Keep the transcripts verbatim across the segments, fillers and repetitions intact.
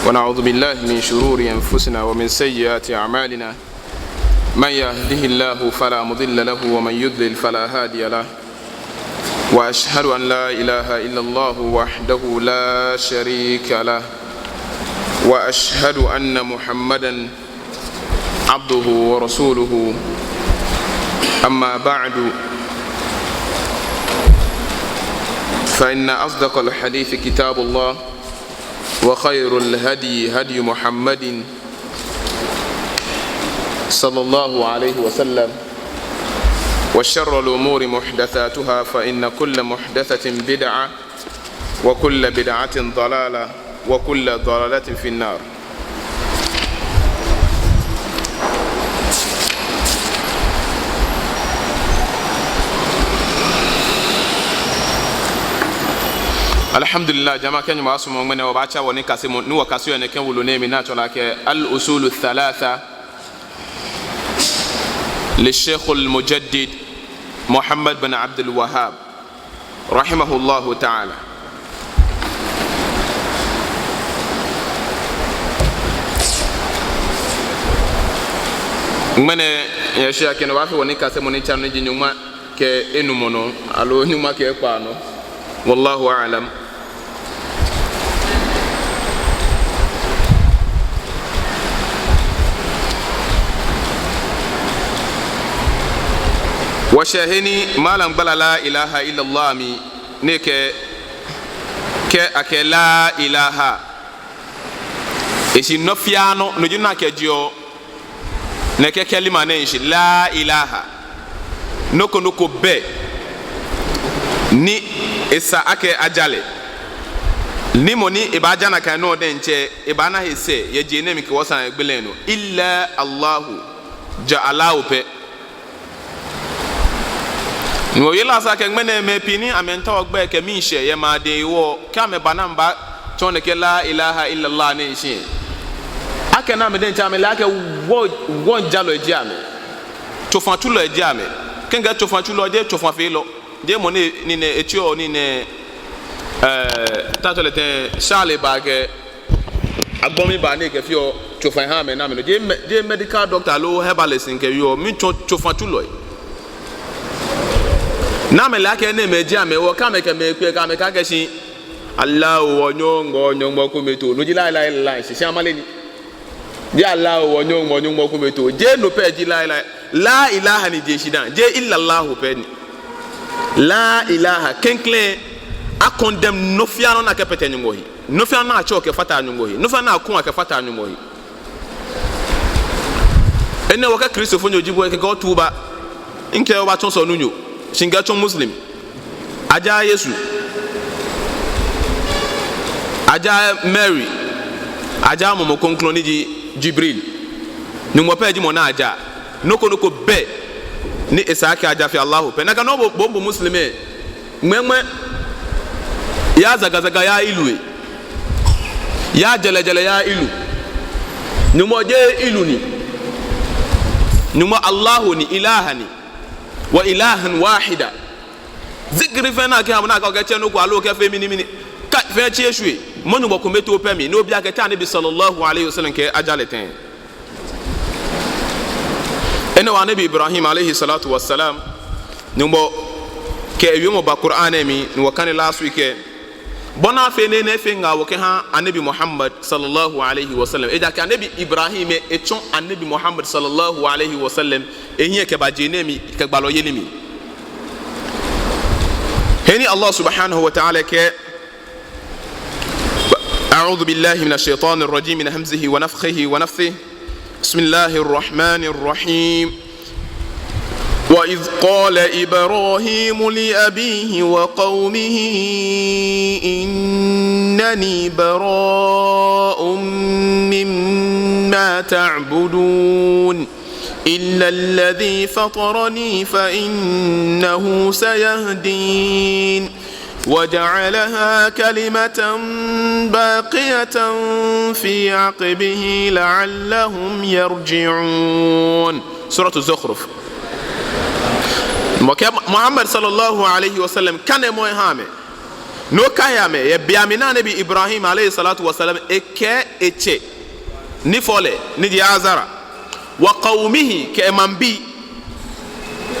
ونعوذ بالله من شرور أنفسنا ومن سيئات أعمالنا. من يهده الله فلا مضل له ومن يضلل فلا هادي له. وأشهد أن لا إله إلا الله وحده لا شريك له. وأشهد أن محمدا عبده ورسوله. أما بعد، فإن أصدق الحديث كتاب الله، وخير الهدي هدي محمد صلى الله عليه وسلم، وشر الأمور محدثاتها، فإن كل محدثة بدعة، وكل بدعة ضلالة، وكل ضلالة في النار. Alhamdulillah, jama'a, kɛ Nyɔŋmɔ sumɔ, ŋmɛnɛ wɔbaatsa wɔnikasemɔ ni wɔkase yɛ nɛkɛ wolo nɛɛ mli ni atsɛɔ lɛ akɛ Al-Usulu Thalatha li Sheikhul Mujaddid Muhammad bin Abdul Wahhab, rahimahullahu ta'ala. Ŋmɛnɛ, yɛ shi akɛ nɔ wɔbaafee wɔnikasemɔ ni tsa nɔ ni ji nyɔŋma kɛ enumɔ nɔ, aloo nyɔŋma kɛ ekpaa nɔ. Wallahu a'lam. Wɔshɛ he ni malam gbala la ilaha illallah mli, ni ekɛɛ, kɛ akɛɛ la ilaha, eshi nɔ fɛɛ nɔ, no ji nɔ ni akɛjieɔ nɛkɛ kalima nɛɛ shishi, la ilaha. Nɔ ko nɔ ko bɛ ni esa akɛ aja lɛ. Ni mɔ ni ebaaja nakai nɔ diɛŋtsɛ, ebaana he sɛɛ yɛ je nɛɛ mli kɛ wɔsɛɛ gbele nɔ. Illa Allahu, ja Allahu pɛ. Ni wɔwie lɛ asa akɛ ŋmɛnɛ mɛi pii ni amɛmiitao gbɛi kɛ miishɛɛ yɛ maŋ dɛŋ hewɔ, kɛ amɛba ni amɛbatsɔɔ nɛkɛ la ilaha illallah nɛɛ shishi, akɛni amɛ diɛŋtsɛ amɛle akɛ wɔ, wɔŋjalɔi ji amɛ. Tsofatsulɔi ji amɛ. Kɛ mikɛɛ tsofatsulɔ, jeee tsofafeelɔ. Jeee mɔ ni, ni nɛ, etsɛɔ ni nɛ, eh, ta tsɔ lɛ tɛŋŋ, shale ba kɛ agbɔnmi ba ni ekɛfeɔ tsofa ehaa mɛi ni amɛnuɔ. Jeee me-, jeee medical doctor aloo herbalist mikɛɔ, mitsɔɔ tsofatsulɔi. Ni amɛle akɛ enɛɛmɛi ji amɛ hewɔ, kɛ amɛkɛ mɛi kpe, kɛ amɛkɛɛ akɛ shi Allahu wɔ Nyɔŋmɔ, Nyɔŋmɔ kome too, no ji la ilaha illallah shishi, amale nii. Jeee Allahu wɔ Nyɔŋmɔ, Nyɔŋmɔ kome too, jeee no pɛ ji la ilaha. La ilaha ni je shishi dã, jeee illallahu pɛ ni. La ilaha klɛŋklɛŋ, a-condemn nɔ fɛɛ nɔ ni akɛkpɛtɛ Nyɔŋmɔ he, nɔ fɛɛ nɔ ni atsɛɔ kɛfataa Nyɔŋmɔ he, nɔ fɛɛ nɔ ni akuɔ kɛfataa Nyɔŋmɔ he. Enɛ hewɔ kɛ Kristofonyo ji bo lɛ, kɛkɛ otuba. Mikɛɛɛ obaatsɔ sɔnunyo, shi mikɛɛ tsɔ Muslim. Ajaaa Yesu. Ajaaa Mary. Ajaaa Mumɔ Krɔŋkrɔŋ ni ji Jibril. Nyɔŋmɔ pɛ ji mɔ ni ajaaa. Nɔ ko nɔ ko bɛ ni esa akɛ aja fe Allahu pɛ. Nakai nɔŋŋ bo, bo, bo Muslim lɛ, ŋmɛŋmɛ, yaa zagazaga yaa ilu he. Yaa jɛlɛjɛlɛ yaa ilu. Nyɔŋmɔ jeee ilu ni. Nyɔŋmɔ Allahu ni, ilaha ni. Wa ilahan wahida. Zikiri fɛɛ ni akɛha bo ni akɛɛ okɛtsɛ nɔ ko aloo okɛfee mɛni mɛni, ka fɛɛ tsi eshwie. Mɔ Nyɔŋmɔ kome too pɛ mli, ni obi akɛ te Annabi sallallahu alaihi wasallam kɛɛ aja lɛ tɛŋŋ. Enɛ hewɔ Annabi Ibrahim alaihi salatu wassalam, Nyɔŋmɔ kɛ ewiemɔ ba Qur'an lɛ mli, ni wɔkane last week lɛ. Bɔ ni afee ni enɛ efee ŋaawoo kɛha Annabi Muhammad sallallahu alaihi wasallam. Ejaakɛ Annabi Ibrahim lɛ, etsɔ Annabi Muhammad sallallahu alaihi wasallam ehiɛ kɛba je nɛɛ mli kɛ gbalɔyeli mli. He ni Allah subhanahu wa ta'ala kɛɛ, أعوذ بالله من الشيطان الرجيم، من همزه ونفخه ونفثه. بسم الله الرحمن الرحيم. وإذ قال إبراهيم لأبيه وقومه إنني براء مما تعبدون إلا الذي فطرني فإنه سيهدين. وجعلها كلمة باقية في عقبه لعلهم يرجعون. سورة الزخرف. Mɔ kɛ Muhammad sallallahu alaihi wasallam, kanemɔ oha amɛ. Ni okahi amɛ yɛ be mli ni Anabi Ibrahim alayhi salatu wa salam ekɛɛ etsɛ ni fɔ lɛ, ni ji Azara, wa qawmihi, kɛ emaŋbii.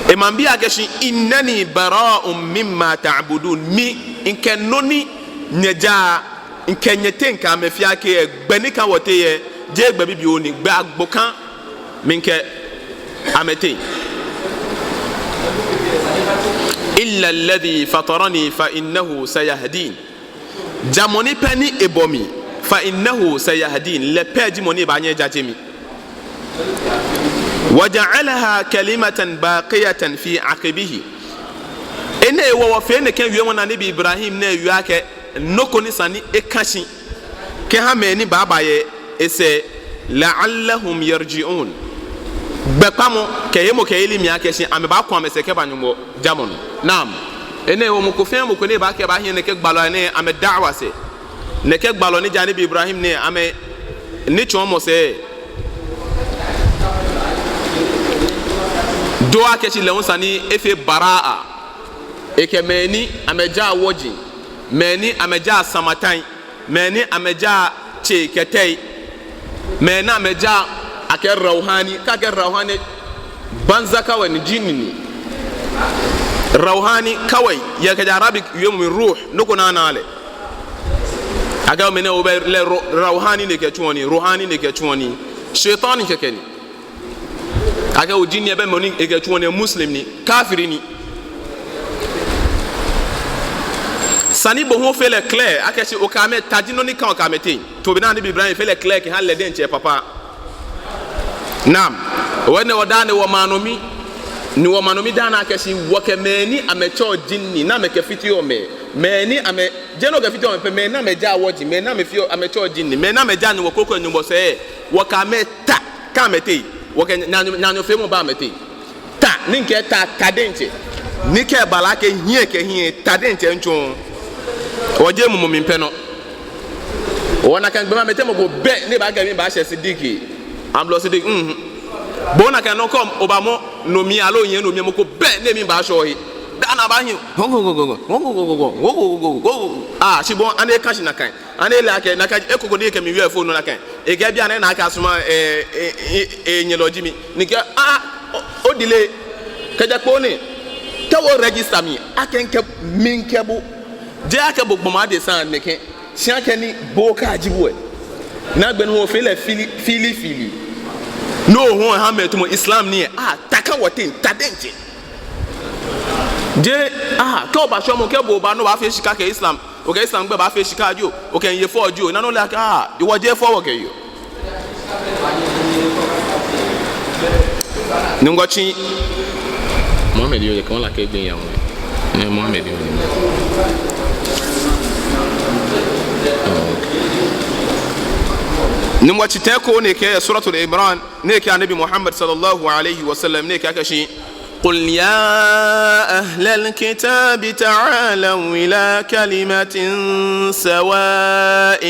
Emaŋbii akɛshi, innani bara'un mimma ta'budun. Mi, mikɛ nɔ ni nyɛjaa, mikɛ nyɛteŋ kɛ amɛ fɛɛ kɛɛ, gbɛ ni ka wɔteŋ lɛ, jeee gbɛ bibioo ni, gbɛ agbo ka, mikɛ amɛteŋ. Illa alladhi fatarani fa innahu sayahdin. Ja mɔ ni pɛ ni ebɔ mi, fa innahu sayahdin, lɛ pɛ ji mɔ ni baanyɛ ejaje mi. Wa ja'alaha kalimatan baqiyatan fi aqibihi. Enɛ hewɔ wɔfee nɛkɛ wiemɔ ni Anabi Ibrahim nɛɛ wie akɛ nɔ ko ni sa ni eka shi kɛha mɛi ni baaba yɛ esɛɛ, la'allahum yarji'un. Gbɛkpamɔ kɛ hemɔkɛyeli mli akɛshi amɛbaaku amɛsɛɛ kɛba Nyɔŋmɔ jamɔ nɔ. Naam. Enɛ hewɔ mɔ ko fɛɛ mɔ ko ni baakɛɛ ebaahi nɛkɛ gbalɔi nɛɛ amɛ da'wa sɛɛ, nɛkɛ gbalɔ ni ji Anabi Ibrahim nɛɛ amɛnitsɔɔmɔ sɛɛ, do akɛshi lɛ hu sa ni efee bara'a. Ekɛ mɛi ni amɛjaa wɔji, mɛi ni amɛjaa samatan, mɛi ni amɛjaa tsei kɛ tɛi, mɛi ni amɛjaa, akɛɛ rauhani, kɛ akɛɛ rauhani, banza kawai ni, jinni ni. Rauhani kawai, yɛ kɛjɛ Arabic wiemɔ mli ruh, nɔ ko ni anaaa lɛ. Akɛɛ mɛni, obɛ lɛ ro-, rauhani ni ekɛtsuɔ nii, ruhani ni ekɛtsuɔ nii, shaitan kɛkɛ ni. Akɛɛ o jinni lɛ, bɛ mɔ ni ekɛtsuɔ nii, Muslim ni, kafiri ni. Sa ni bo hu ofee lɛ clear akɛshi okɛ amɛ ta ji nɔ ni ka okɛ amɛteŋ. Tamɔ bɔ ni Anabi Ibrahim fee lɛ clear kɛha lɛ diɛŋtsɛ papa. Naam. Wɔ nɛɛ wɔdaa nɛɛ wɔmaŋ nɔ mli, ni wɔmaŋ nɔ mli daa nɛɛ akɛshi wɔkɛ mɛi ni amɛtsɛɔ jinni ni amɛkɛfiteɔ mɛi, mɛi ni amɛ, jeee nɔ kɛfiteɔ mɛi pɛ, mɛi ni amɛjaa wɔji, mɛi ni amɛfeɔ, amɛtsɛɔ jinni, mɛi ni amɛjaa Nyɔŋmɔ kroko Nyɔŋmɔ sɛɛ, wɔkɛ amɛ ta, ka amɛteŋ, wɔkɛ naanyo, naanyofeemɔ ba amɛteŋ. Ta, ni mikɛɛ ta, ta diɛŋtsɛ. Ni kɛ bala kɛ hiɛ kɛ hiɛ, ta diɛŋtsɛ ntsɔ. Wɔjeee mumɔ mli pɛ nɔ. Wɔ nakai gbɛ mli amɛteŋ mɔ ko bɛ ni baakɛɛ mibaashɛ Sidiki. Amblɔ Sidiki, mhm. Bo nakai nɔ ko, obaamɔ no mli aloo ohiɛ no mli, mɔ ko bɛ ni mibaashɛ ohe. Daa nɛɛ abaahi. Ah, shi bo, ani eka shi nakai. Ani ele akɛ, nakai, eko ko ni ekɛ mi wie phone nɔ nakai. Ekɛɛ bianɛ nakai asumɔ, eh, eh, eh, eh, nyɛlɔ ji mi. Ni mikɛɛ, ah, o, o delay. Kɛjɛ kpo nɛɛ, kɛ wɔ register mi, akɛ mikɛ, mikɛ bo. Jeee akɛ bo gbɔmɔ adesa nɛkɛ. Shi akɛni bo ka ji bo lɛ. Ni agbɛnɛ wɔfee lɛ fili, fili, fili. No hewɔ ha mɛi tamɔ Islam ni lɛ, ah, ta ka wɔteŋ, ta diɛŋtsɛ. Jeee, ah, kɛ obaashwɛ mɔ, kɛ bo oba ni obaafee shika kɛ Islam. Okɛ Islam gbɛ baafee shika jio, okɛ miiye fɔ jio, ni no lɛ akɛ, ah, iwɔ jeee fɔ wɔkɛyeɔ. Nyɔŋmɔ tsi. Muhammad yoo, yɛ kɛ wɔn la kɛ gbɛ ya wɔn. Ɛɛ, Muhammad yoo. Nyɔŋmɔ tsi tɛ ko ni ekɛɛ Suratul Imran, ni ekɛɛ Anabi Muhammad sallallahu alaihi wasallam, ni ekɛɛ akɛshi, قل يا أهل الكتاب تعالوا إلى كلمة سواء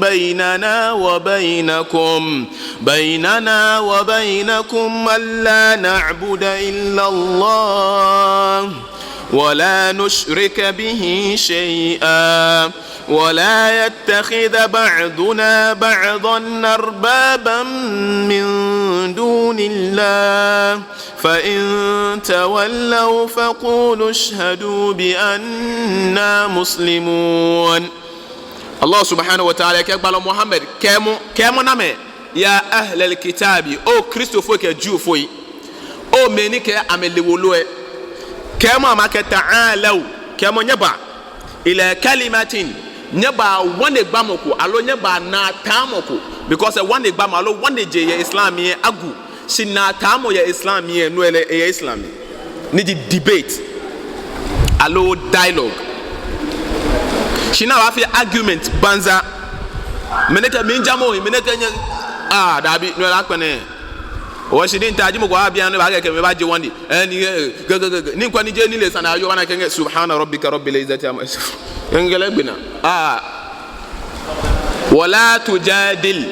بيننا وبينكم، بيننا وبينكم ألا نعبد إلا الله ولا نشرك به شيئا ولا يتخذ بعضنا بعضا أربابا من دون الله فإن تولوا فقولوا اشهدوا بأنا مسلمون. Allah subhanahu wa ta'ala kɛɛ gbalɔ Muhammad, kɛɛmɔ, kɛɛmɔ namɛi, ya ahlal kitabi, o Kristofoi kɛ Jewfoi, o mɛi ni kɛ amɛle wolo lɛ, kɛɛmɔ amɛ akɛ ta'alaw, kɛɛmɔ nyɛbaa, ila kalimatin, nyɛbaa ŋwanegbamɔ ko, aloo nyɛbaa naataamɔ ko, because ŋwanegbamɔ aloo ŋwanejee yɛ Islam lɛ agu, shi naataamɔ yɛ Islam lɛ, no lɛ eyɛ Islam lɛ. Ni ji debate, aloo dialogue. Shi ni abaafee argument banza. Mɛni kɛ mi jamɔ, mɛni kɛ nyɛ, ah, dabi, no lɛ akpɛnɛ. Wɔ shi ni nta ji mɔ ko abiɛ ni baakɛɛ kɛ mi baaje ŋwane. Ɛɛ, ni, ɛɛ, gɛ, gɛ, gɛ, gɛ. Ni ŋkwa ni je ni le sane ayoo, wɔna kɛ ŋkɛɛ, subhana rabbika rabbil izzati amma yasifun. Ŋkɛɛ lɛ gbɛnaa. Ah. Wala tujadil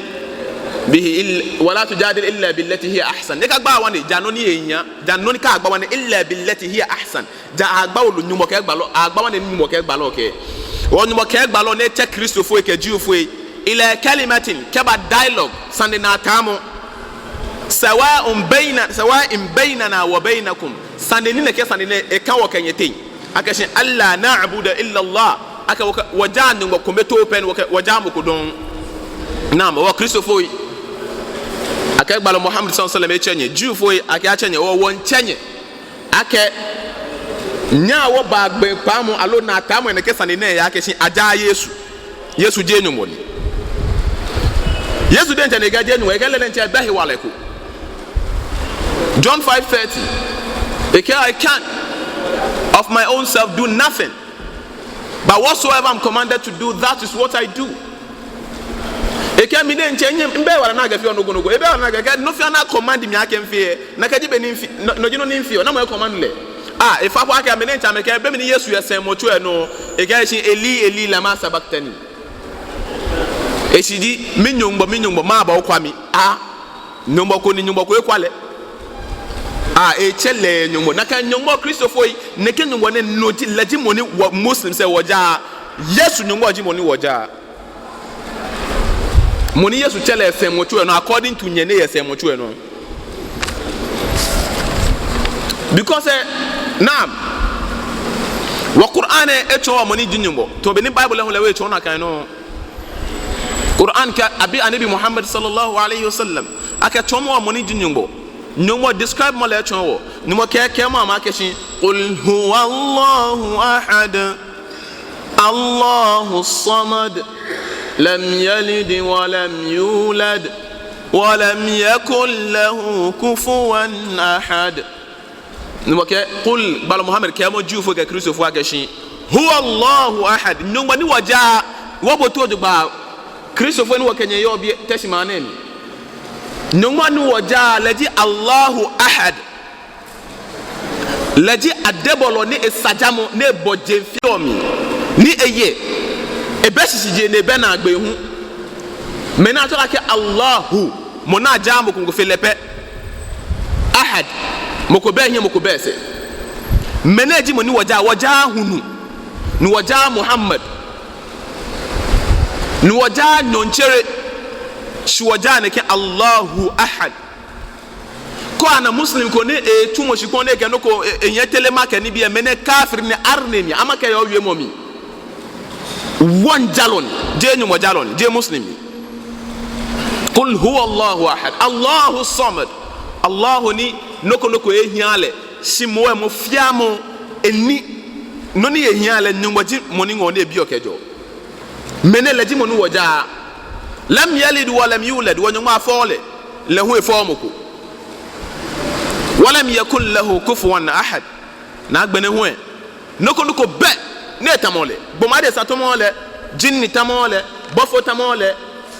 bihi ill-, wala tujadil illa billati hiya ahsan. Nyɛkagbaa ŋwane, ja nɔ ni ehiaa. Ja nɔ ni kaagba ŋwane, illa billati hiya ahsan. Ja agba wolo Nyɔŋmɔ kɛɛ gbalɔ, agba ŋwane Nyɔŋmɔ kɛɛ gbalɔ kɛɛ. Wɔ Nyɔŋmɔ kɛɛ gbalɔ ni etsɛ Kristofoi kɛ Jewfoi, ila kalimatin, kɛba dialogue, sane naataamɔ. Sawa'un bayna, sawa'in baynana wa baynakum. Sane ni nɛkɛ sane nɛɛ, ekã wɔ kɛ nyɛ teŋ. Akɛshi alla na'buda illa Allah. Akɛ wɔkɛ, wɔjaa Nyɔŋmɔ kome too pɛ ni wɔkɛ, wɔjaaa mɔ ko dɔŋŋ. Naam, wɔ Kristofoi, akɛɛ gbalɔ Muhammad sallallahu alaihi wasallam etsɛ nyɛ. Jewfoi, akɛɛ atsɛ nyɛ, wɔ, wɔmiitsɛ nyɛ. Akɛ nyɛhaa wɔbaa gbɛkpamɔ aloo naataamɔ nɛkɛ sane nɛɛ he akɛshi ajaaa Yesu. Yesu jeee Nyɔŋmɔ ni. Yesu diɛŋtsɛ ni ekɛɛ jeee Nyɔŋmɔ, ekɛɛ lɛ diɛŋtsɛ ebɛ hewalɛ ko. John five thirty. Ekɛɛ, I can of my own self do nothing. But whatsoever I'm commanded to do, that is what I do. Ekɛɛ mi diɛŋtsɛ, mibɛ hewalɛ ni akɛfeɔ nɔ ko nɔ ko. Ebɛ hewalɛ ni akɛ, nɔ fɛɛ ni a-command mi akɛ mifee lɛ, nakai ji bɔ ni mifee, no, no ji nɔ ni mifeɔ. Namɔ e-command lɛ? Ah, efa po akɛ amɛ diɛŋtsɛ amɛkɛɛ, be mli ni Yesu yɛ sɛŋmɔtso lɛ nɔ, ekɛɛ shi, Eli, Eli, lama sabachthani. Eshishi ji, mi-Nyɔŋmɔ, mi-Nyɔŋmɔ, mɛɛba okwa mi? Ah, Nyɔŋmɔ ko ni Nyɔŋmɔ ko ekwa lɛ. Ah, etsɛ lɛ Nyɔŋmɔ. Nakai Nyɔŋmɔ Kristofoi, nɛkɛ Nyɔŋmɔ nɛɛ no ji, lɛ ji mɔ ni wɔ Muslims lɛ wɔjaa. Yesu Nyɔŋmɔ ji mɔ ni wɔjaa. Mɔ ni Yesu tsɛ lɛ sɛŋmɔtso lɛ nɔ, according to nyɛ ni yɛ sɛŋmɔtso lɛ nɔ. Because, eh, naam, wɔ Qur'an lɛ etsɔɔ wɔ mɔ ni ji Nyɔŋmɔ. Tamɔ bɔ ni Bible lɛ hu lɛ etsɔɔ nakai nɔŋŋ. Qur'an kɛɛ, abi Anabi Muhammad sallallahu alaihi wasallam akɛ tsɔɔmɔ wɔ mɔ ni ji Nyɔŋmɔ. Nyɔŋmɔ describemɔ lɛ etsɔɔ wɔ. Nyɔŋmɔ kɛɛ, kɛɛmɔ amɛ akɛshi, qul huwallahu ahad. Allahu samad. Lam yalid wa lam yulad. Wa lam yakun lahu kufuwan ahad. Nyɔŋmɔ kɛɛ, qul, gbalɔ Muhammad, kɛɛmɔ Jewfoi kɛ Kristofoi akɛshi, huwallahu ahad. Nyɔŋmɔ ni wɔjaa, wɔbo toi jogbaŋŋ. Kristofoi ni wɔkɛ nyɛ yɔɔ biɛ Teshie maŋ nɛɛ mli. Nyɔŋmɔ ni wɔjaa, lɛ ji Allahu ahad. Lɛ ji adebɔlɔ ni esa jamɔ, ni ebɔ jeŋ fioo mli, ni eye, ebɛ shishijee ni ebɛ naagbee hu. Mɛi ni atsɛɔ lɛ akɛ Allahu, mɔ ni ajaaa mɔ ko fe lɛ pɛ. Ahad, mɔ ko bɛ ehiɛ, mɔ ko bɛ esɛɛ. Mɛnɛ ji mɔ ni wɔjaa, wɔjaaa hulu, ni wɔjaaa Muhammad, ni wɔjaaa nyɔɔŋtsere, shi wɔjaa nɛkɛ Allahu ahad. Kɛ ona Muslim ko ni etsumɔ shikpɔŋ ni ekɛ nɔ ko, e, ehiɛ tele ma kɛ nibii, mɛnɛ kafir ni, arne ni, amakɛɛ yɛ owiemɔ mli. Wɔŋjalɔ ni, jeee Nyɔŋmɔ jalɔ ni, jeee Muslim ni. Qul huwallahu ahad, Allahu samad. Allahu ni nɔ ko nɔ ko ehiaaa lɛ, shi moŋ lɛ mɔ fɛɛ mɔ, eni, nɔ ni ehiaaa lɛ, Nyɔŋmɔ ji mɔ ni ŋɔɔ ni ebiɔ kɛjɛɔ. Mɛnɛ lɛ ji mɔ ni wɔjaa. Lam yalid wa lam yulad, wɔ Nyɔŋmɔ afɔɔɔ lɛ, lɛ hu efɔɔɔ mɔ ko. Wa lam yakun lahu kufuwan ahad. Ni agbɛnɛ hu lɛ, nɔ ko nɔ ko bɛ ni tamɔɔɔ lɛ. Gbɔmɔ adesa tamɔɔɔ lɛ, jinni tamɔɔɔ lɛ, bɔfo tamɔɔɔ lɛ,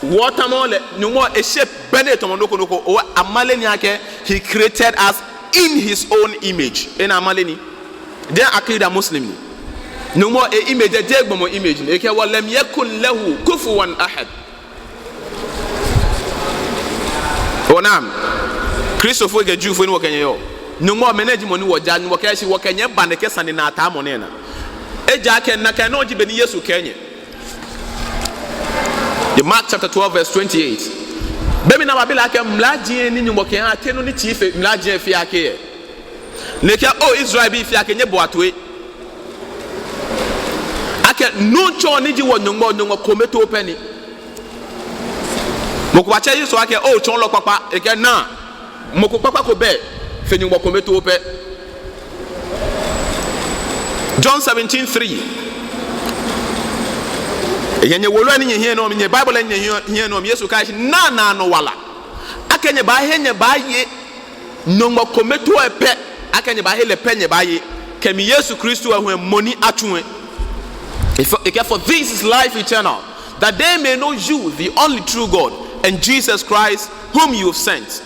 wɔ tamɔɔɔ lɛ. Nyɔŋmɔ e-shape bɛ ni tamɔɔɔ nɔ ko nɔ ko. Owa amale ni akɛ, he created us in his own image. Enɛ amale ni. Jeee aqida Muslim ni. Nyɔŋmɔ e-image, jeee gbɔmɔ image ni. Ekɛɛ wa lam yakun lahu kufuwan ahad. Oh, naam. Kristofoi kɛ Jewfoi ni wɔkɛ nyɛ yɔɔ. Nyɔŋmɔ mɛnɛ ji mɔ ni wɔjaa, ni wɔkɛɛ shi wɔkɛ nyɛ ba nɛkɛ sane naataamɔ nɛɛ naa. Ejaakɛ nakai nɔŋŋ ji bɔ ni Yesu kɛɛ nyɛ. Yɛ Mark chapter twelve verse twenty-eight. Be mli ni ababi lɛ akɛ mla ji nɔ ni Nyɔŋmɔ kɛha, te nɔ ni tsii fe mla ji fɛɛ akɛ yɛ. Ni ekɛɛ, O Israelbii fɛɛ, akɛ nyɛboa toi. Akɛ Nuŋtsɔ ni ji wɔ Nyɔŋmɔ, Nyɔŋmɔ kome too pɛ ni. Mɔ ko batsɛ Yesu akɛ, O tsɔɔlɔ kpakpa, ekɛɛ naa, mɔ ko kpakpa ko bɛ fe Nyɔŋmɔ kome too pɛ. John seventeen three. Eyɛ nyɛ wolo ni nyɛhiɛ nɔ mli, nyɛ Bible ni nyɛhiɛ, hiɛ nɔ mli, Yesu kɛɛ shi, naa naanɔ wala. Akɛ nyɛbaahe, nyɛbaaye Nyɔŋmɔ kome too lɛ pɛ, akɛ nyɛbaahe lɛ pɛ nyɛbaaye. Kɛ mi Yesu Kristo lɛ hu lɛ, mɔ ni atsu lɛ. If, ekɛɛ, for this is life eternal, that they may know you, the only true God, and Jesus Christ, whom you have sent.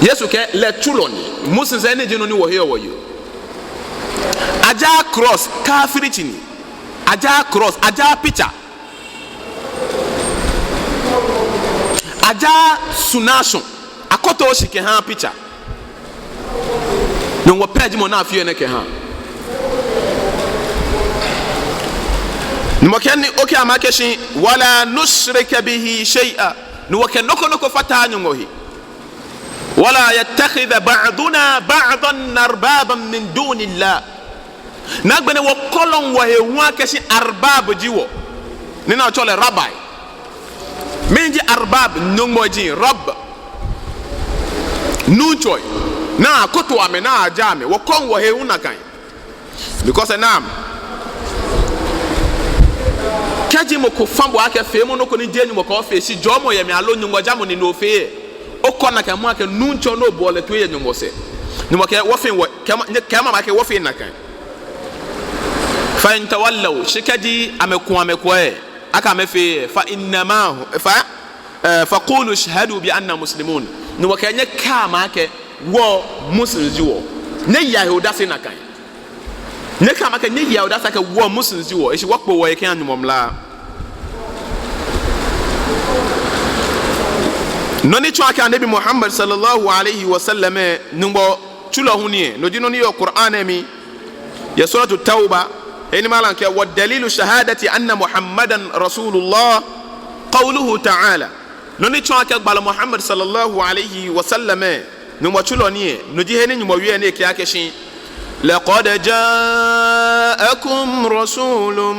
Yesu kɛɛ lɛ tsulɔ ni. Muslims lɛ, enɛ ji nɔ ni wɔheɔ wɔyeɔ. Ajaaa cross, kafirci ni. Ajaaa cross, ajaaa picture. Ajaaa sunashion, akɔtoo shi kɛha picture. Nyɔŋmɔ pɛ ji mɔ ni afeɔ enɛ kɛha. Nyɔŋmɔ kɛɛ ni okɛɛ amɛ akɛshi, "Wala nushrika bihi shay'a." Ni wɔkɛ nɔ ko nɔ ko fataaa Nyɔŋmɔ he. "Wala yattakhidha ba'duna ba'dan arbaban min dunillah." Ni agbɛnɛ wɔkɔlɔŋ wɔhe hu akɛshi arbab ji wɔ. Ni atsɛɔ lɛ rabbi. Mɛni ji arbab? Nyɔŋmɔ ji, rabb. Nuŋtsɔi. Ni akoto amɛ, ni ajaa amɛ. Wɔkɔŋ wɔhe hu nakai. Because, eh, naam. Kɛji mɔ ko fã bo akɛ feemɔ nɔ ko ni jeee Nyɔŋmɔ kɛɛ ofee, shi jɔɔmɔ yɛ mli aloo Nyɔŋmɔ jamɔ ni ofee lɛ, okɔ nakai, mɔ akɛ nuŋtsɔ ni obɔ lɛ toi yɛ Nyɔŋmɔ sɛɛ. Nyɔŋmɔ kɛɛ wɔfee wɔ, kɛɛmɔ, nyɛ, kɛɛmɔ amɛ akɛ wɔfee nakai. "Fa in tawallaw," shi kɛji amɛku amɛkuɛ akɛ amɛfeee lɛ, "fa innama hu-, fa, eh, faqulu ashhadu bi anna muslimun." Nyɔŋmɔ kɛɛ nyɛkɛa amɛ akɛ wɔ Muslims ji wɔ. Nyɛyea he odase nakai. Nyɛkɛa amɛ akɛ nyɛyea odase akɛ wɔ Muslims ji wɔ, eshi wɔkpoo wɔhe kɛha Nyɔŋmɔ mla. Nɔ ni tsɔɔ akɛ Anabi Muhammad sallallahu alaihi wasallam lɛ, Nyɔŋmɔ tsulɔ hu ni lɛ, no ji nɔ ni yɔɔ Qur'an lɛ mli, yɛ Suratu Tawba, he ni Malam kɛɛ, "Wa dalilu shahadati anna Muhammadan rasulullah, qawluhu ta'ala." Nɔ ni tsɔɔ akɛ gbalɔ Muhammad sallallahu alaihi wasallam lɛ, Nyɔŋmɔ tsulɔ ni lɛ, no ji he ni Nyɔŋmɔ wie ni ekɛɛ akɛshi, "Laqad ja'akum rasulun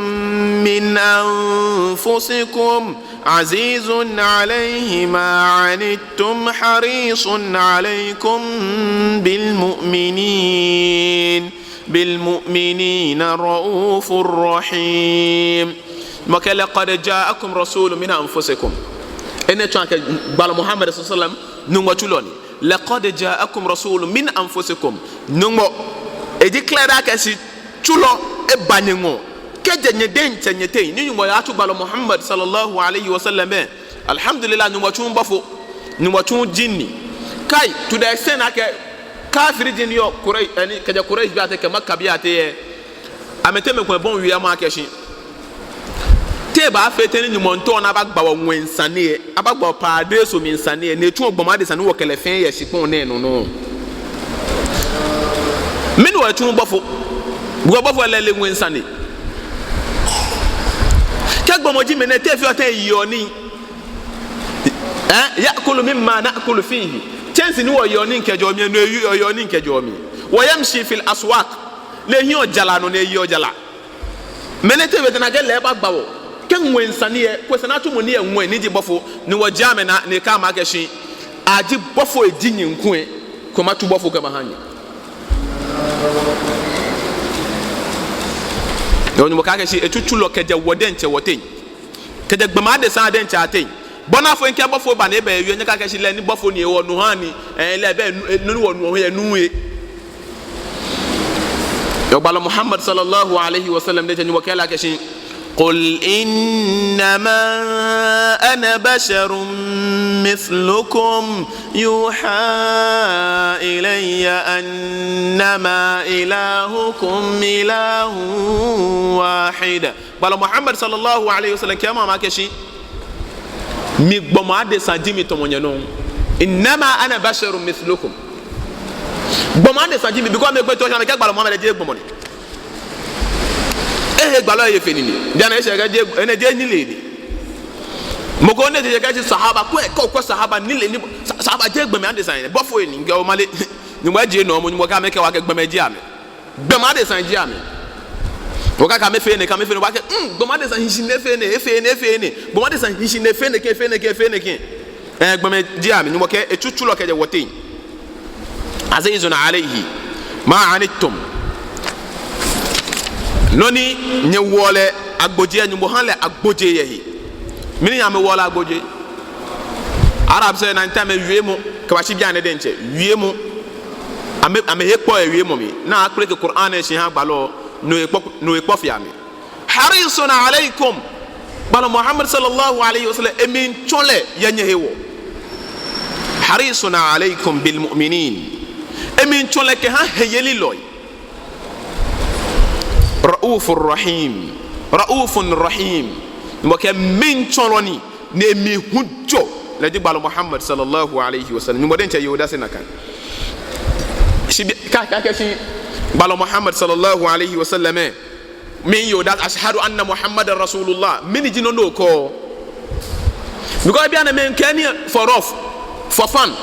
min anfusikum azizun alayhi ma anittum harisun alaykum bil mu'minin, bil mu'minina ra'ufur rahim." Nyɔŋmɔ kɛɛ, "Laqad ja'akum rasulun min anfusikum." Enɛ tsɔɔ akɛ gbalɔ Muhammad sallallahu alaihi wasallam, Nyɔŋmɔ tsulɔ ni. "Laqad ja'akum rasulun min anfusikum." Nyɔŋmɔ, eji clear akɛshi tsulɔ eba nyɛŋɔɔ kɛjɛ nyɛ diɛŋtsɛ nyɛteŋ. Ni Nyɔŋmɔ yatsu gbalɔ Muhammad sallallahu alaihi wasallam lɛ, alhamdulillah, Nyɔŋmɔ tsuuu bɔfo, Nyɔŋmɔ tsuuu jinni. Kai, to the extent akɛ kafiri ji ni yɔɔ Quraysh, eh, ni kɛjɛ Quraysh bii ateŋ kɛ Makka bii ateŋ lɛ, amɛteŋ mɛi komɛi bɔi wiemɔ akɛshi, te ebaafee tɛŋŋ ni Nyɔŋmɔ miitao ni abagba wɔ ŋwɛi sane lɛ, abagba wɔ paradeiso mli sane lɛ, ni etsuɔ gbɔmɔ adesa ni wɔkɛ lɛ fɛɛ yɛ shikpɔŋ nɛɛ nɔ nɔŋŋ? Mɛni hewɔ etsuuu bɔfo? Because bɔfo lɛ eleee ŋwɛi sane. Kɛ gbɔmɔ ji mɔ nɛɛ, te efeɔ tɛŋŋ eyeɔ nii? Eh? Ya'kulu mimma na'kulu fihi. Chance ni wɔyeɔ nii kɛjɛɔ mli lɛ, no eyeɔ nii kɛjɛɔ mli. Wa yamshi fil aswaq. Lɛ ehiɛɔ jara nɔ ni eyeɔ jara. Mɛni, te efee tɛŋŋ ni akɛ lɛ ebagba wɔ? Kɛ ŋwɛi sane lɛ, kwɛ sane atsumɔ ni yɔɔ ŋwɛi ni ji bɔfo, ni wɔjie amɛnaa, ni ekɛɛ amɛ akɛshi, aji bɔfoi ji nyɛ kulɛ, kulɛ matsu bɔfo kɛmaha nyɛ. Nyɔŋmɔ kɛɛ akɛshi etsu tsulɔ kɛjɛ wɔ diɛŋtsɛ wɔteŋ. Kɛjɛ gbɔmɔ adesa diɛŋtsɛ ateŋ. Bɔ ni afee ni kɛ bɔfo ba ni eba ewie, nyɛkakɛɛ akɛshi lɛ ni bɔfo ni, ewɔ nu ha ni, eh, lɛ bɛ nu, eh, nu ni wɔnuɔ hu lɛ enuuu. Yɛ gbalɔ Muhammad sallallahu alaihi wasallam diɛŋtsɛ Nyɔŋmɔ kɛɛ lɛ akɛshi, "Qul innama ana basharun mithlukum yuha ilayya annama ilahukum ilahun wahid." Gbalɔ Muhammad sallallahu alaihi wasallam kɛɛmɔ amɛ akɛshi, mi gbɔmɔ adesa ji mi tamɔ nyɛ nɔŋŋ. "Innama ana basharun mithlukum." Gbɔmɔ adesa ji mi, because mɛi komɛi to shi amɛkɛɛ gbalɔ Muhammad jeee gbɔmɔ ni. Ehe gbalɔ lɛ efe nine. Bianɛ eshɛ kɛɛ jeee, enɛ jeee nilee ni. Mɔ ko ni te shi kɛɛ shi sahaba, kwɛ, kwɛ, kwɛ sahaba nilee ni, sa-, sahaba jeee gbɔmɛi adesa ni. Bɔfoi ni, kɛ omale. Nyɔŋmɔ ji nɔ, mɔ Nyɔŋmɔ kɛɛ amɛkɛɛ wɔ akɛ gbɔmɛi ji amɛ. Gbɔmɔ adesa ji amɛ. Okɛɛ akɛ amɛfee enɛ, akɛ amɛfee enɛ, wɔkɛɛ, mm, gbɔmɔ adesa hi shi ni efee enɛ, efee enɛ, efee enɛ. Gbɔmɔ adesa hi shi ni efee nɛkɛ, efee nɛkɛ, efee nɛkɛ. Eh, gbɔmɛi ji amɛ, Nyɔŋmɔ kɛɛ etsu tsulɔ kɛjɛ wɔteŋ. Azizun alayhi ma anittum. Nɔ ni nyɛwoɔ lɛ agbojee, Nyɔŋmɔ ha lɛ agbojee yɛ he. Mɛni hewɔ amɛwoɔ lɛ agbojee? Arabs lɛ, nakai time lɛ wiemɔ, kɛbashi bianɛ diɛŋtsɛ, wiemɔ. Amɛ, amɛhe kpɔ yɛ wiemɔ mli. Ni akpleke Qur'an lɛ shi aha gbalɔ, no ekpɔ, no ekpɔ fe amɛ. Harisun alaykum. Gbalɔ Muhammad sallallahu alaihi wasallam, emli miitsɔ lɛ yɛ nyɛhewɔ. Harisun alaykum bil mu'minin. Emli miitsɔ lɛ kɛha heyelilɔi. Ra'ufur rahim. Ra'ufun rahim. Nyɔŋmɔ kɛɛ miitsɔlɔ ni, ni emli hu jɔ. Lɛ ji gbalɔ Muhammad sallallahu alaihi wasallam. Nyɔŋmɔ diɛŋtsɛ yeɔ odase nakai. Shi bi, ka, ka, ka, shi gbalɔ Muhammad sallallahu alaihi wasallam lɛ, Mɛni ji that, "Ashhadu anna Muhammadan Rasulullah"? Mɛni ji nɔ ni okɛɔ? Because bianɛ mɛi kɛɛ nii for rough, for fun.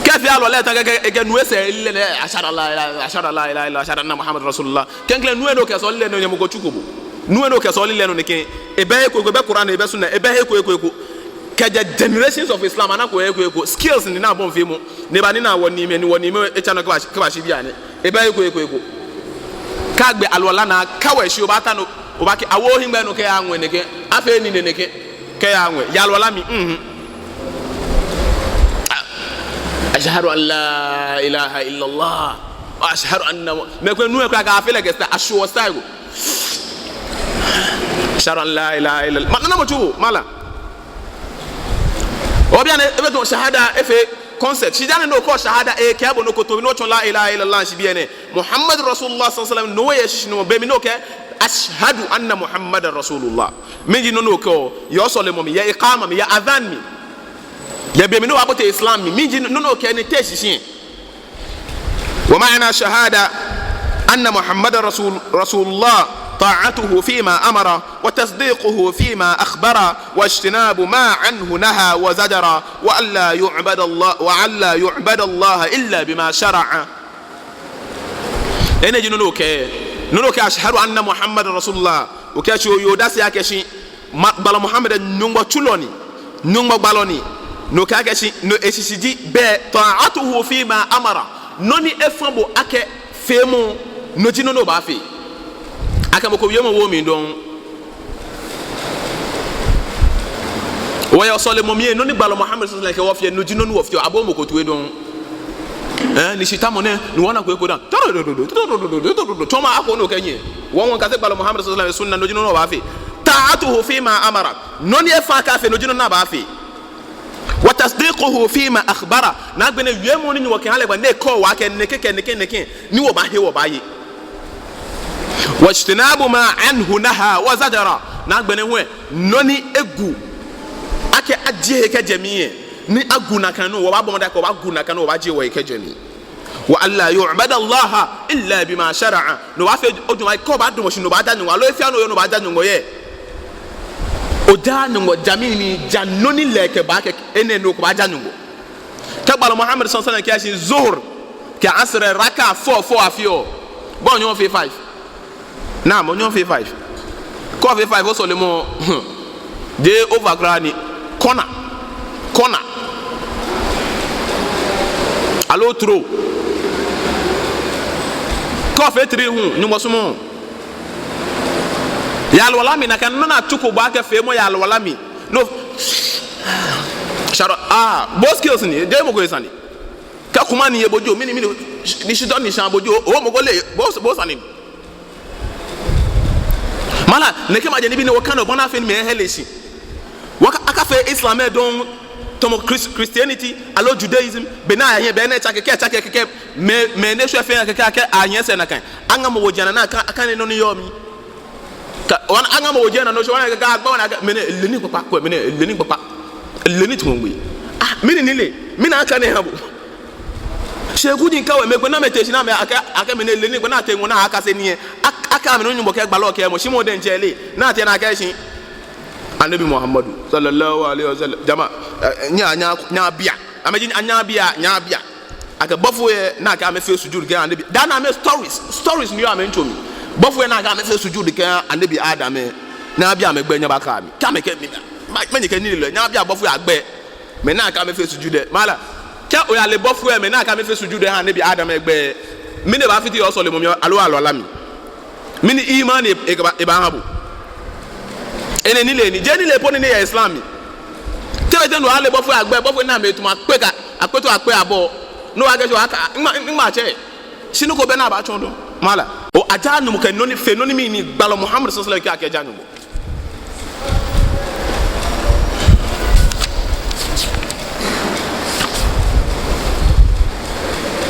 Kɛ efee alwala eta kɛkɛ, ekɛ nu lɛ sɛɛ lilɛi nɛɛ, "Ashhadu an la ilaha illallah, ashhadu an la ilaha illallah, ashhadu anna Muhammadan Rasulullah." Klɛŋklɛŋ nu lɛ ni okɛsɔle lɛ nɔ, Nyɔŋmɔ ko tsuko bo. Nu lɛ ni okɛsɔle lɛ nɔ nɛkɛ, ebɛ he ko eko, ebɛ Qur'an, ebɛ Sunnah, ebɛ he ko eko eko. Kɛjɛ generations of Islam, anako he ko eko. Skills ni ni abɔi feemɔ. Ni eba ni wɔniimɛi, ni wɔniimɛi etsa nɔ kɛba, kɛbashi bianɛ. Ebɛ he ko eko eko. Kɛ agbe alwala naa, kɛ wɔshi obaata nɔ, obaakɛɛ, "Awo ohiŋmɛi nɔ kɛya ŋwɛi nɛkɛ, afee nii nɛɛ nɛkɛ, kɛya ŋwɛi. Yɛ alwala mli, mhm. A-, ashhadu an la ilaha illallah. Wa ashhadu anna Mu-," mɛi komɛi nu lɛ kwraa kɛ afee lɛ kɛ style, ashwieɔ style ko. "Ashhadu an la ilaha illallah." Ma, nɔ ni mɔ tsuko, mala. Obi bianɛ, ebe to shahada, efee concept. Shi dani nɔ ko shahada, ekɛɛ bo nɔ ko to, ni otsɔ la ilaha illallah shi bianɛ. Muhammad Rasulullah sallallahu alaihi wasallam, no yɛ shishi nɔ, be mli ni okɛɛ, "Ashhadu anna Muhammadan Rasulullah." Mɛni ji nɔ ni okɛɔ, yɛ osɔlemɔ mli, yɛ iqama mli, yɛ adhan mli. Yɛ be mli ni obaabote Islam mli, mɛni ji nɔ ni okɛɛ ni te shishi. ومعنى شهادة أن محمد رسول، رسول الله، طاعته فيما أمر، وتصديقه فيما أخبر، واجتناب ما عنه نهى وزجر، وألا يعبد الله، وألا يعبد الله إلا بما شرع. Enɛ ji nɔ ni okɛɛ, nɔ ni okɛɛ, "Ashhadu anna Muhammadan Rasulullah." Okɛɛ shi oyeɔ odase akɛ shi Ma-, gbalɔ Muhammad Nyɔŋmɔ tsulɔ ni, Nyɔŋmɔ gbalɔ ni. No kɛɛ akɛ shi, no eshishi ji bɛ, "Ta'atuhu fima amara." Nɔ ni efã bo akɛ feemɔ, no ji nɔ ni obaafee. Akɛ mɔ ko wiemɔ wooo mli dɔŋŋ. Wɔyɛ sɔlemɔ mli, nɔ ni gbalɔ Muhammad sallallahu alaihi wasallam kɛɛ wɔfee, no ji nɔ ni wɔfeɔ. Abooo mɔ ko toi dɔŋŋ. Eh, ni shitamɔ nɛ, ni wɔnako eko dã. Tsɔɔmɔ ako nɔ kɛ nyɛ. Wɔ wɔkase gbalɔ Muhammad sallallahu alaihi wasallam sunna, no ji nɔ ni wɔbaafee. Ta'atuhu fima amara. Nɔ ni efã akɛ afee, no ji nɔ ni abaafee. Wa tasdiquhu fima akhbara. Ni agbɛnɛ wiemɔ ni Nyɔŋmɔ kɛha lɛ gbɛ ni ekɛɔ wɔ akɛ nɛkɛ kɛ nɛkɛ nɛkɛ, ni wɔbaahe wɔbaaye. Wajtinabu ma anhu naha wa zajara. Ni agbɛnɛ hu, nɔ ni egu akɛ ajie he kɛjɛ mli lɛ, ni agu nakai nɔ, wɔbaabɔ mɔdɛŋ akɛ wɔbaagu nakai nɔ, wɔbaajie wɔhe kɛjɛ mli. Wa alla yu'bada Allaha illa bima shara'a. Ni wɔbaafee ojwɛŋmɔ akɛ kɛ obaadamɔ shi ni obaaja Nyɔŋmɔ, aloo he fɛɛ nɔ oyɔɔ ni obaaja Nyɔŋmɔ yɛ, ojaaa Nyɔŋmɔ ja mɛni, ja nɔ ni lɛ ekɛba akɛ enɛ nɔ ko obaaja Nyɔŋmɔ. Kɛ gbalɔ Muhammad sallallahu alaihi wasallam kɛɛ shi Zuhr kɛ Asr raka four four afeɔ, bo onyɛŋ ofee five. Naam, onyɛŋ ofee five. Kɛ ofee five, osɔlemɔ, hmm, jeee over kwraa ni. Corner. Corner. Aloo throw. Kɛ ofee three hu, Nyɔŋmɔ sumɔɔɔ. Yɛ alwala mli, nakai nɔ ni atsuko bo akɛ feemɔ yɛ alwala mli. No. Shadow, ah, bo skills ni, jeee mɔ ko esane. Kɛ kuma ni ye bo jio, mɛni, mɛni, ni shitɔ ni shaa bo jio, o mɔ ko le, bo, bo sane. Mala, nɛkɛ majɛ nibii nɛɛ wɔkane, bɔ ni afee ni mɛi ahe lɛ shi. Wɔka, akafee Islam lɛ dɔŋŋ tamɔ Chris-, Christianity, aloo Judaism, be ni ahiɛ, be ni etsake, kɛ etsake kɛkɛ, mɛi, mɛi ni eshwɛ fɛɛ kɛkɛ, akɛ ahiɛ sɛɛ nakai. Aŋamɔ woji anaa ni aka-, akane nɔ ni yɔɔ mli. Kɛ, wɔna, aŋamɔ woji anaa ni oshwɛ, wɔna akɛ, kɛ agba, wɔna akɛ, mɛni, ele nii kpakpa, kwɛ, mɛni, ele nii kpakpa. Ele nii tamɔ ŋwɛi. Ah, mɛni nilee, mɛni akane aha bo. Shi kuji kawɛ, mɛi kpɛlɛ ni amɛte shi ni amɛ akɛ, akɛ mɛni ele nii kpakpa ni atee ŋwɛi ni akase nii lɛ. Ak-, akɛ amɛ nɔ Nyɔŋmɔ kɛɛ gbalɔ kɛɛmɔ, shi mɔ diɛŋtsɛ ele. Ni atee ni akɛɛ shi Annabi Muhammadu sallallahu alaihi wasallam. Jama, eh, nyɛ, nyɛ, nyɛbia. Amɛji, nyɛbia, nyɛbia. Akɛ bɔfoi lɛ ni akɛɛ amɛfee sujud kɛha Annabi. Daa nɛɛ amɛ stories, stories ni yɔɔ amɛyitso mli. Bɔfoi lɛ ni akɛɛ amɛfee sujud kɛha Annabi Adam lɛ, nyɛbia amɛgbɛi nyɛbakɛa mi. Kɛ amɛkɛɛ mi, ma, mɛni kɛ nilee lɛ, nyɛbia bɔfoi lɛ agbɛi. Mɛi ni akɛɛ amɛfee sujud lɛ. Mala, kɛ oyale bɔfoi lɛ, mɛi ni akɛɛ amɛfee sujud lɛ ha Annabi Adam lɛ gbɛi, mɛni baafite yɛ osɔlemɔ mli aloo alwala mli? Mɛni imani e-, e-, ebaaha bo? Enɛ nilee ni, jeee nilee po ni ni yɛ Islam mli. Te be te ni oyale bɔfoi lɛ agbɛi, bɔfoi lɛ ni amɛtumɔ akpe ka, akpe to akpe abɔ. Ni oyakɛɛ shi oyaka, ŋma, ŋma tsɛ. Shi nɔ ko bɛ ni abaatsɔɔ dɔŋŋ. Mala. O ajaaa Nyɔŋmɔ kɛ nɔ ni, fe nɔ ni mɛni gbalɔ Muhammad sallallahu alaihi wasallam kɛɛ akɛja Nyɔŋmɔ.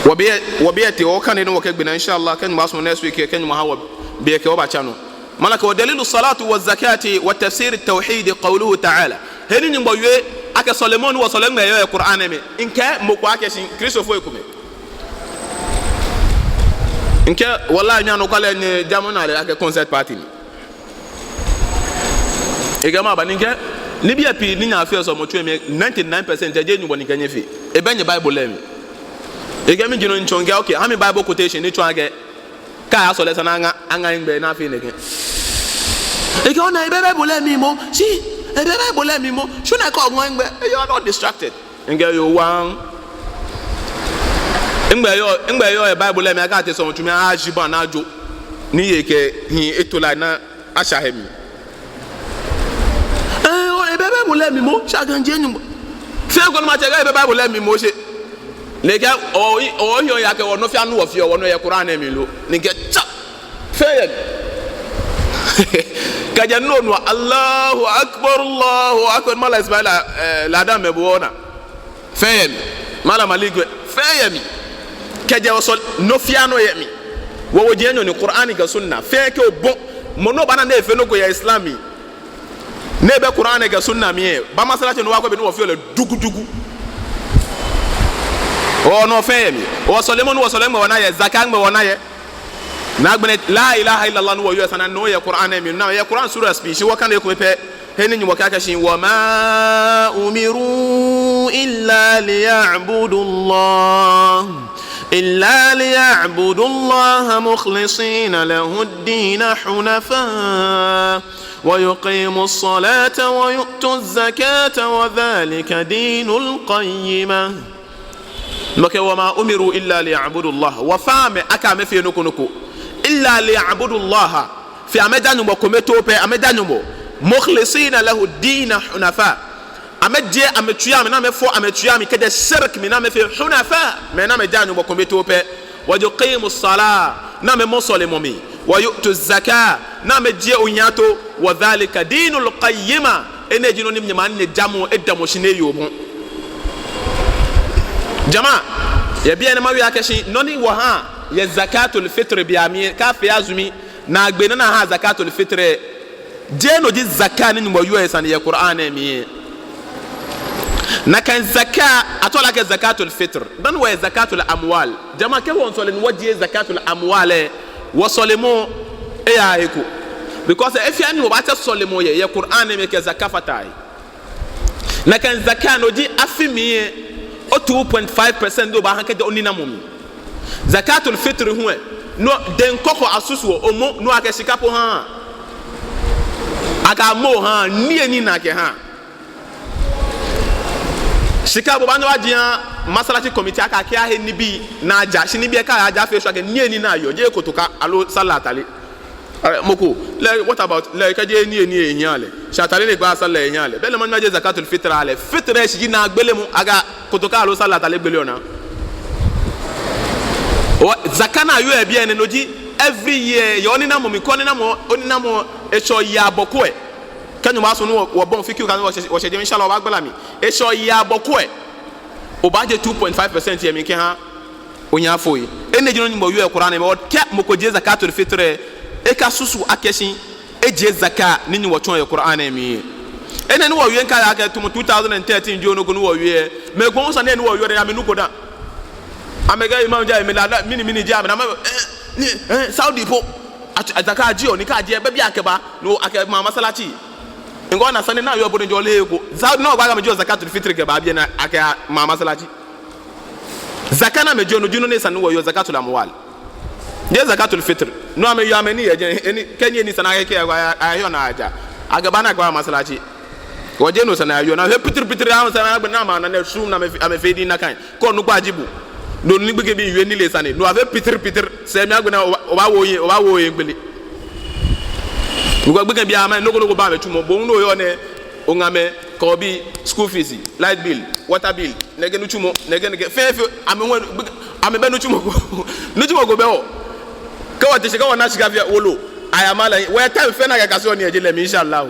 Wɔbe, wɔbe lɛ tee, wɔkane ni wɔkɛgbe naa, insha Allah, kɛ Nyɔŋmɔ sumɔ next week, kɛ Nyɔŋmɔ ha wɔ be lɛ kɛ wɔbaatsa nɔ. Mala kɛɛ, wa dalilu salati wa zakati wa tafsiri tawhidi qawluhu ta'ala. He ni Nyɔŋmɔ wie akɛ sɔlemɔ ni wɔsɔleɔ gbɛ yɛ Qur'an mli. Mikɛɛ mɔ ko akɛ shi Kristofoi komɛi. Mikɛɛ, wallahi, mi anɔkwale ni jamɔ naa lɛ akɛ concert party ni. Ekɛɛ maba ni mikɛɛ, nibii pii ni nyɛfeɔ yɛ sɔlemɔtsu lɛ mli, ninety-nine percent jeee Nyɔŋmɔ ni kɛɛ nyɛfee. Ebɛ nyɛ Bible lɛ mli. Ekɛɛ mɛni ji nɔ ni tsɔɔ? Mikɛɛ okay, ha mi Bible quotation ni tsɔɔ akɛ kɛ aya sɔle lɛ esa ni aŋa, aŋa hiŋmɛi ni afee nɛkɛ. Ekɛɛ ona, ebɛ Bible lɛ mli moŋ. Shi, ebɛ Bible lɛ mli moŋ. Shi ona akɛ oŋa hiŋmɛi. You are not distracted. Mikɛɛ yoo, one. Hiŋmɛi yɔɔ, hiŋmɛi yɔɔ yɛ Bible lɛ mli akɛ atee sɔlemɔtsu mli, ashi bɔ ni ajo. Ni ekɛ ehiɛ eto la ni asha he mli. Ɛɛ, oo, ebɛ Bible lɛ mli moŋ, shi akɛ jeee Nyɔŋmɔ. Fɛɛ ko ni matsɛ akɛ ebɛ Bible lɛ mli moŋ shi. Lɛ ekɛɛ, oo, oo, hiɔ ya akɛ wɔnɔ fɛɛ nɔ ni wɔfeɔ, wɔnɔ yɛ Quran lɛ mli lo. Ni mikɛɛ tsa. Fɛɛ yɛ mli. Kɛjɛ nɔ nɔ, Allahu Akbar, Allahu Akbar, Malam Ismaila, ɛɛ, ladan mɛi bo ona. Fɛɛ yɛ mli. Malam Malik, fɛɛ yɛ mli. Kɛjɛ wɔsɔle, nɔ fɛɛ nɔ yɛ mli. Wɔwoji enyɔ ni Quran kɛ Sunna. Fɛɛ kɛ obɔ. Mɔ ni obaana ni efeɔ nɔ ko yɛ Islam mli, ni ebɛ Quran kɛ Sunna mli lɛ, ba masalaci ni wɔkɔ be ni wɔfeɔ lɛ dugudugu. Oo, no fɛɛ yɛ mli. Wɔsɔlemɔ, ni wɔsɔle hiŋmɛi wɔna yɛ, zaka hiŋmɛi wɔna yɛ. Ni agbɛnɛ, la ilaha illallah ni wɔwieɔ, esa ni no yɛ Quran lɛ mli. Ni yɛ Quran suras pii, shi wɔkane ekome pɛ. He ni Nyɔŋmɔ kɛɛ akɛ shi, وما أمروا إلا ليعبدوا الله، إلا ليعبدوا الله مخلصين له الدين حنفاء ويقيموا الصلاة ويؤتوا الزكاة وذلك دين القيمة. Nyɔŋmɔ kɛɛ, وما أمروا إلا ليعبدوا الله. Wɔfaaa amɛ akɛ amɛfee nɔ ko nɔ ko. إلا ليعبدوا الله. Fe amɛja Nyɔŋmɔ kome too pɛ, amɛja Nyɔŋmɔ. مخلصين له الدين حنفاء. Amɛjie amɛtsui amli, ni amɛfɔ amɛtsui amli kɛjɛ shirk mli, ni amɛfee حنفاء, mɛi ni amɛja Nyɔŋmɔ kome too pɛ. ويقيموا الصلاة, ni amɛmɔ sɔlemɔ mli. ويؤتوا الزكاة, ni amɛjie onia too. وذلك دين القيمة, enɛ ji nɔ ni Nyɔŋmɔ nine jamɔ, edamɔ shi ni eyi obɔ. Jama, yɛ biɛ nɛɛ mawie akɛ shi, nɔ ni wɔhaa yɛ zakatul fitr be mli, kɛ afee azumi, naagbee nɔ ni ahaa zakatul fitr, jeee no ji zaka ni Nyɔŋmɔ wieɔ sane yɛ Quran lɛ mli. Nakai zaka, atsɛɔ lɛ akɛ zakatul fitr. Dani wɔyɛ zakatul amwal. Jama, kɛ wɔmiisɔle ni wɔjie zakatul amwal lɛ, wɔsɔlemɔ eyaaa he ko. Because he fɛɛ he ni wɔbaatsɛ sɔlemɔ yɛ, yɛ Quran lɛ mli kɛ zaka fataaa he. Nakai zaka no ji afi mli lɛ, o two point five percent ni obaaha kɛjɛ oninamɔ mli. Zakatul fitr hu lɛ, no dɛŋ kɔkɔ asusuɔ, omɔ, no akɛ shika po haa. Akɛ amɔ haa, niyenii ni akɛhaa. Shika bo obaanyɛ obaji ha masalaci committee akɛ akɛyahe nibii ni aja, shi nibii lɛ kɛ aja fɛɛ shwa kɛ niyenii ni ayɔɔ, jeee kotoka aloo sallah atale. Ɛɛ, mɔ ko, lɛ, what about, lɛ, kɛji niyenii ehiaa lɛ? Shi atale ni ekɛbaa sallah ehiaa lɛ. Belɛ mɔ ni ajie zakatul fitr lɛ, fitr lɛ shishi ji naagbelemɔ, akɛ kotoka aloo sallah atale gbeleɔ naa. Wɔ, zaka ni ayɔɔ yɛ biɛ nɛɛ no ji every year, yɛ oninamɔ mli, kɛ oninamɔ, oninamɔ eshɔ yabɔ ko lɛ. Kɛ Nyɔŋmɔ sumɔ ni wɔ, wɔbɔi fiqh kɛ wɔ, wɔshɛ, wɔshɛ jɛmɛ, inshallah, wɔbaagbala mli. Eshɔ yabɔ ko lɛ, obaajie two point five percent yɛ mli kɛha oniafoi. Enɛ ji nɔ ni Nyɔŋmɔ wieɔ Quran lɛ mli, kɛ mɔ ko jie zakatul fitr lɛ, ekasusu akɛ shi ejie zaka ni Nyɔŋmɔ tsɔɔ yɛ Quran lɛ mli. Enɛ ni wɔwie, mikaiɔ akɛ tamɔ two thousand and thirteen jio nɔ ko ni wɔwie. Mɛi komɛi sane ni wɔwie lɛ, amɛnuko dã. Amɛkɛɛ imam jaa, amɛ la, la, mɛni, mɛni jaa, amɛ na, amɛ, eh, ni, eh, Saudi po. A, a, zaka jio, ni kɛ ajie, bɛ bi akɛba, no akɛma masalaci. Ŋgɔ na sane ni ayɔɔ bɔ ni jio lɛ ko. Saudi nɔ gbaa amɛjieɔ zakatul fitr kɛba biɛ ni akɛma masalaci. Zaka ni amɛjieɔ no ji nɔ ni esa ni wɔwieɔ, zakatul amwal. Jeee zakatul fitr. No amɛyɔɔ amɛnii yɛ jɛi, enii, kɛ niyenii sane akɛ kɛ, a, a, ayɔɔ ni aja. Akɛba ni akɛba masalaci. Wɔjeee no sane ayɔɔ, ni afee pitri pitri, esa ni agbɛnɛ amɛna nɛɛ sum ni amɛ, amɛfee di nakai. Kɛ onukpa ji bo. No ni gbekɛbii wie nilee sane. No afee pitri pitri. Sɛɛ mli agbɛnɛ obaa, obaawo ohiɛ, obaawo ohiɛ gbele. Because gbekɛbii amɛ, nɔ ko nɔ ko baa amɛtsumɔ. Bo hu ni oyɔɔ nɛɛ, oŋamɛi, kɛ obii, school fees, light bill, water bill, nɛkɛ nitsumɔ, nɛkɛ, nɛkɛ, fɛɛ, fɛɛ, amɛ hu, amɛbɛ nitsumɔ ko, nitsumɔ ko bɛ wɔ. Kɛ wɔte shi, kɛ wɔna shika fɛɛ, wolo, aya mala, wɔyɛ time fɛɛ ni akɛkaseɔ nii yɛ je lɛ mli, inshallah.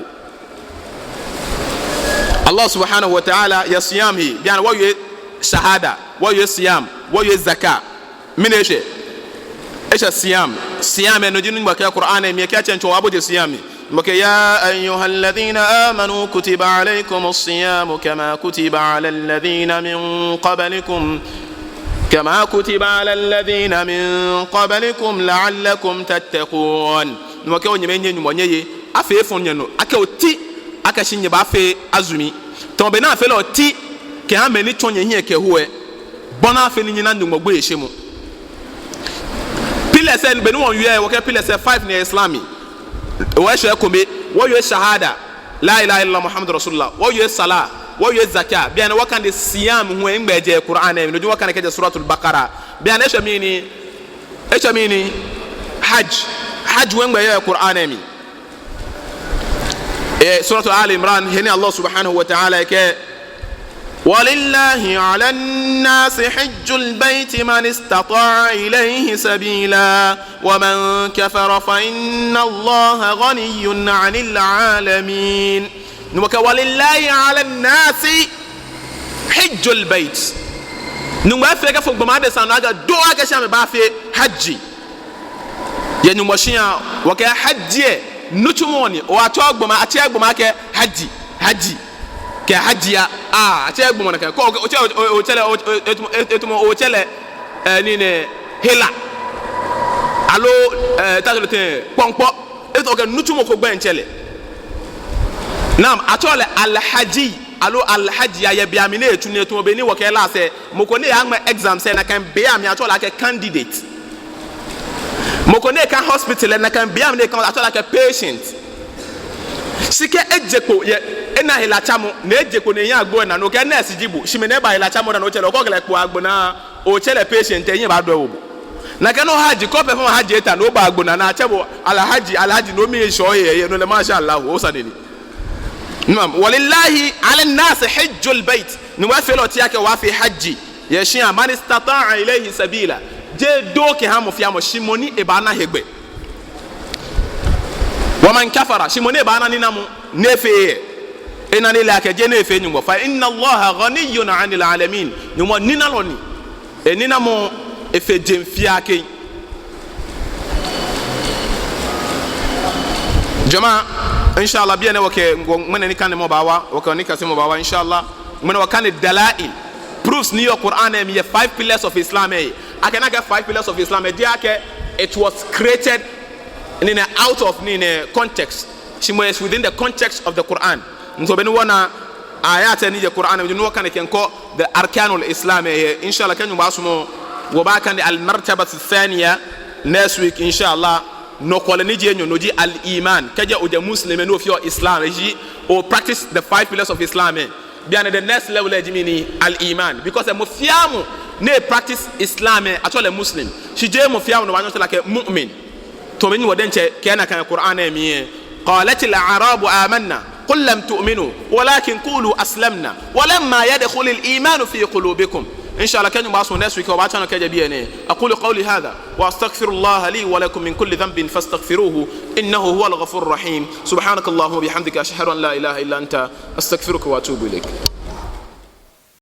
Allah subhanahu wa ta'ala, yɛ siyam he, bianɛ wɔwie shahada, wɔwie siyam, wɔwie zaka. Mɛni eshwɛ? Eshwɛ siyam. Siyam lɛ no ji nɔ ni Nyɔŋmɔ kɛɛ Qur'an lɛ mli, ekɛɛ atsɛ ŋtsɔ wɔbɔ je siyam mli. Nyɔŋmɔ kɛɛ, يا أيها الذين آمنوا كتب عليكم الصيام كما كتب على الذين من قبلكم كما كتب على الذين من قبلكم لعلكم تتقون. Nyɔŋmɔ kɛɛ, oo nyɛ mɛi ni nyɛ Nyɔŋmɔ nyɛye, afee efɔŋ nyɛnɔ akɛ oti akɛ shi nyɛbaafee azumi. Tamɔ bɔ ni afeɔ lɛ oti kɛha mɛi ni tsɔ nyɛhiɛ kɛho lɛ, bɔ ni afee ni nyɛna Nyɔŋmɔ gbeyeishemɔ. Pillars lɛ, bɔ ni wɔmiiwie lɛ, wɔkɛɛ pillars lɛ five ni yɛ Islam mli. Wɔshɛ ekome, wɔwie shahada, la ilaha illallah Muhammadu Rasulullah. Wɔwie salah, wɔwie zakah. Bianɛ wɔkane siyam hu lɛ, nɛgbɛ ejɛ Qur'an lɛ mli? No ji wɔkane kɛjɛ Suratul Baqarah. Bianɛ eshwɛ mɛni? Eshwɛ mɛni? Hajj. Hajj hu nɛgbɛ eyɔɔ Qur'an lɛ mli? Eh, Suratul Ali Imran, he ni Allah subhanahu wa ta'ala kɛɛ, ولله على الناس حج البيت من استطاع إليه سبيلا ومن كفر فإن الله غني عن العالمين. Nyɔŋmɔ kɛɛ, ولله على الناس حج البيت. Nyɔŋmɔ efee kɛfɔ gbɔmɔ adesai anɔ akɛ dɔ akɛ shi amɛbaafee hajji yɛ Nyɔŋmɔ shia. Wɔkɛɛ hajji lɛ, nitsumɔ ni, oo atsɛɔ gbɔmɔ, atsɛɔ gbɔmɔ akɛ hajji, hajji, kɛ hajji ya, aa, atsɛɔ gbɔmɔ nakai. Kɛ otsɛ, otsɛ lɛ, etamɔ, etamɔ otsɛ lɛ, eh, nii nɛɛ, hela, aloo, eh, ta tsɛ lɛ tɛŋŋ, kpɔŋkpɔ, etamɔ kɛ nitsumɔ ko gbɛi ntsɛ lɛ. Naam, atsɛɔ lɛ alhaji, aloo alhajiya yɛ be mli ni etsu nii, etamɔ bɔ ni wɔkɛɛ last lɛ, mɔ ko ni eyaŋma exams lɛ, nakai be mli atsɛɔ lɛ akɛ candidate. Mɔ ko ni ka hospital lɛ, nakai be mli ni ka, atsɛɔ lɛ akɛ patient. Shi kɛ eje kpo yɛ, ena helatsamɔ, ni eje kpo ni ehiɛ agbo enaa, no kɛ nurse ji bo, shi mɛi ni ba helatsamɔ dani otsɛ lɛ, okɔ kɛlɛ kpo agbo naa, otsɛ lɛ patient, ehiɛ baadɔ ewo bo. Nakai nɔŋŋ hajji, kɛ operform hajji eta ni oba agbo naa ni atsɛ bo alhaji, alhaji, no mli eshɔ he, he, no lɛ masha Allah, osane ni. Naam, ولله على الناس حج البيت. Nyɔŋmɔ efee lɛ oti akɛ wɔbaafee hajji yɛ shia, من استطاع إليه سبيلا. Jeee doo kɛha mɔ fɛɛ mɔ, shi mɔ ni ebaana hegbɛ. ومن كفر, shi mɔ ni ebaana ninamɔ ni efeee lɛ, ena ni ele akɛ jeee ni efee Nyɔŋmɔ. فإن الله غني عن العالمين. Nyɔŋmɔ ninalɔ ni. Eninamɔ efe jeŋ fɛɛ kɛ. Jama'a, inshallah, bianɛ wɔkɛ ŋmɛnɛ nikanemɔ baawa, wɔkɛ nikasemɔ baawa, inshallah. Ŋmɛnɛ wɔkane dalail, proofs ni yɔɔ Qur'an lɛ mli yɛ five pillars of Islam lɛ. Akɛ nakai five pillars of Islam lɛ, jeee akɛ it was created in and out of, in a context. Shi moŋ is within the context of the Quran. Nso bɔ ni wɔna ayat ni yɔɔ Quran, bɔ ni wɔkane kɛkɔ the arkanul Islam lɛ. Inshallah, kɛ Nyɔŋmɔ sumɔ, wɔbaakane al-martabatu thaniya next week, inshallah. Nɔkwɔlɛ ni ji enyɔ, no ji al-iman. Kɛji oji Muslim, ni ofeɔ Islam, eji o practice the five pillars of Islam lɛ. Bianɛ the next level lɛ ji mɛni? Al-iman. Because mɔ fɛɛ mɔ ni practice Islam lɛ, atsɛɔ lɛ Muslim. Shi jeee mɔ fɛɛ mɔ ni obaanyɛ otsɛ lɛ akɛ mu'min. Tamɔ bɔ ni wɔ diɛŋtsɛ kɛɛ nakai Quran lɛ mli lɛ. قالت الأعراب آمنا قل لم تؤمنوا ولكن قولوا أسلمنا ولما يدخل الإيمان في قلوبكم. Inshallah, kɛ Nyɔŋmɔ sumɔ, next week wɔbaatsa nɔ kɛjɛ biɛ nɛɛ. أقول قولي هذا وأستغفر الله لي ولكم من كل ذنب فاستغفروه إنه هو الغفور الرحيم. سبحانك اللهم وبحمدك، أشهد أن لا إله إلا أنت، أستغفرك وأتوب إليك.